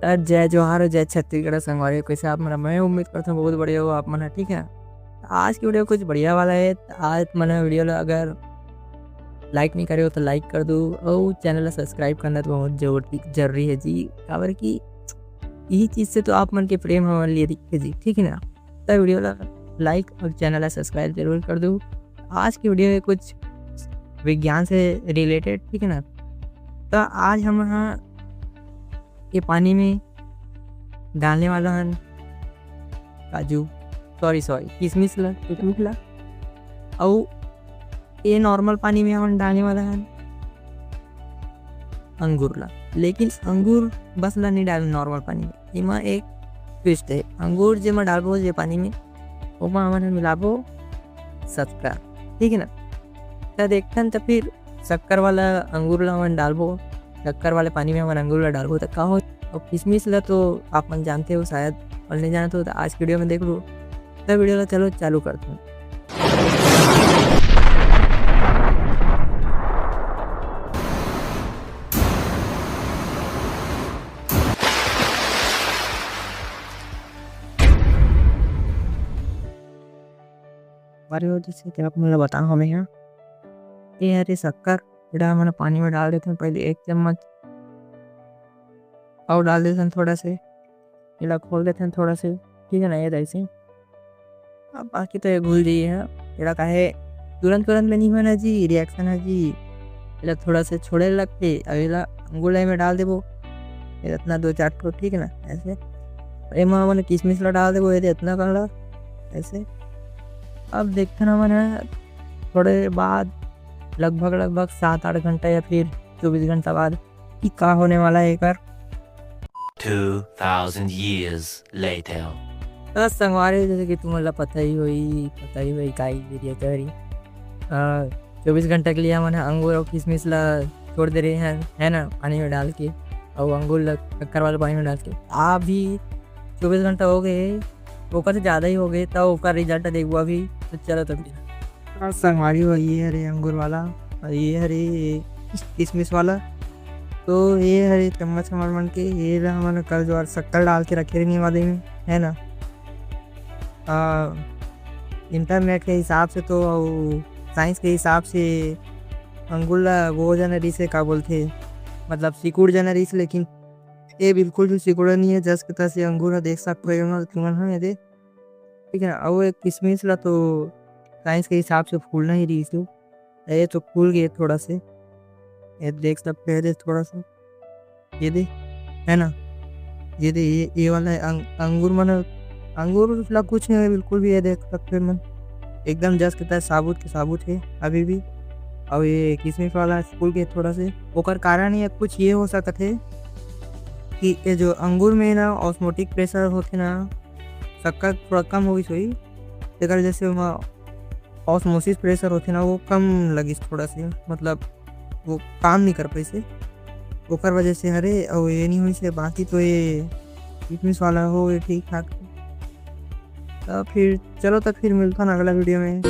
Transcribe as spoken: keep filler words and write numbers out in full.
अ, जय जोहार, जय छत्तीसगढ़ संगवारी, कइसे आप मन? मैं उम्मीद करथंव बहुत बढ़िया हो आप मन ह, ठीक है। आज के वीडियो कुछ बढ़िया वाला है। आज मन वीडियो ला अगर लाइक नहीं करे हो तो लाइक कर दो, और चैनल ला सब्सक्राइब करना तो बहुत जरूरी, जरूरी है जी, काबर कि यही चीज से तो आप मन के प्रेम हमन लिए दिखे जी, ठीक है ना। तो वीडियो ला लाइक और चैनल ला सब्सक्राइब जरूर कर दो। आज की वीडियो है कुछ विज्ञान से रिलेटेड, ठीक है ना। तो आज हम यहाँ ये पानी में डालने वाला हन काजू, सॉरी सॉरी, किशमिश ला, किशमिश ला, और ये नॉर्मल पानी में हमन डालने वाला हन अंगूर ला। लेकिन अंगूर बस ला नहीं डाल नॉर्मल पानी में, एमा एक ट्विस्ट है। अंगूर जेमा डालबो जे पानी में, ओमा हमन मिलाबो शक्कर, ठीक है ना। त देखथन त फिर शक्कर वाला अंगूर ला हमन डालबो, शक्कर वाले पानी में हमन अंगूर ला डालबो त का हो, और किशमिश ला तो आप मन जानते हो शायद, और नहीं जानते हो तो आज की वीडियो में देख लो। त वीडियो ला चलो चालू करथन। बारे हो जैसे कि आप मन ला बताओ हमें यहाँ, ये हरे शक्कर, एला हमन पानी में डाल देथन पहले एक चम्मच, और डाल देथन थोड़ा से, एला खोल देथन थोड़ा से, ठीक है ना, ये ऐसे। अब बाकी तो ये घुल जाइए है, एला काहे तुरंत तुरंत में नहीं होना जी, रिएक्शन है जी, एला थोड़ा से छोड़े लगते। अब एला अंगूर ला में डाल देबो, ये इतना दो चार ठो, ठीक है ना, ऐसे। एमा हमन किशमिश ला डाल देबो, ये इतना कर ला, ऐसे। अब देखथन हमन ह थोड़े बाद, लगभग लगभग सात आठ घंटा या फिर चौबीस घंटा बाद कि का होने वाला है एकर। Two thousand years later. तो संगवारी, जैसे कि तुमन ला पता ही होई, पता ही होई का ही वीडियो करी। अ, चौबीस घंटा के लिए हमन ह अंगूर और किशमिश ला छोड़ दे रहे हैं, है ना, पानी में डाल के, और अंगूर ला शक्कर वाले पानी में डाल के। अभी चौबीस घंटा हो गए, ओकर से ज़्यादा ही हो गए, तो ओकर रिजल्ट देखबो अभी। तो चलो तब। हाँ, संगवारी हो, ये हरे अंगूर वाला और ये हरे किशमिश वाला। तो ये हरे चम्मच हमर मन के, ये ला हमन कल जो शक्कर डाल के रखे रहे वाले में, है ना। आ, इंटरनेट के हिसाब से तो, और साइंस के हिसाब से अंगूर ला वो जाना रिस है, का बोलथे, मतलब सिकुड़ जाना रिस, लेकिन ये बिल्कुल भी सिकुड़ा नहीं है, जस के तस ये अंगूर है, देख सकते हो तुमन, हाँ, ये दे, ठीक है ना। और एक किशमिश ला तो साइंस के हिसाब से फूलना ही रही थी, ये तो फूल गए थोड़ा से, ये देख सकते हैं, ये थोड़ा सा, ये दे, है ना, ये दे, ये, ये वाला है अंग-, अंगूर मन, अंगूर ला कुछ नहीं है बिल्कुल भी, ये देख सकते हैं मन, एकदम जस के तस साबुत के साबुत है अभी भी। और ये किशमिश वाला फूल के थोड़ा से, ओकर कारण ये कुछ ये हो सकत है कि ये जो अंगूर में ना ऑस्मोटिक प्रेशर होथे ना, शक्कर थोड़ा कम हो गई होई, तेकर वजह से ओमा ऑस्मोसिस प्रेशर होथे ना, वो कम लगिस थोड़ा से, मतलब वो काम नहीं कर पाइसे, ओकर वजह से हरे। और ये नहीं होइसे, बाकी तो ये फिटनेस वाला हो, ये ठीक ठाक। तो फिर चलो, तो फिर मिलता ना अगला वीडियो में।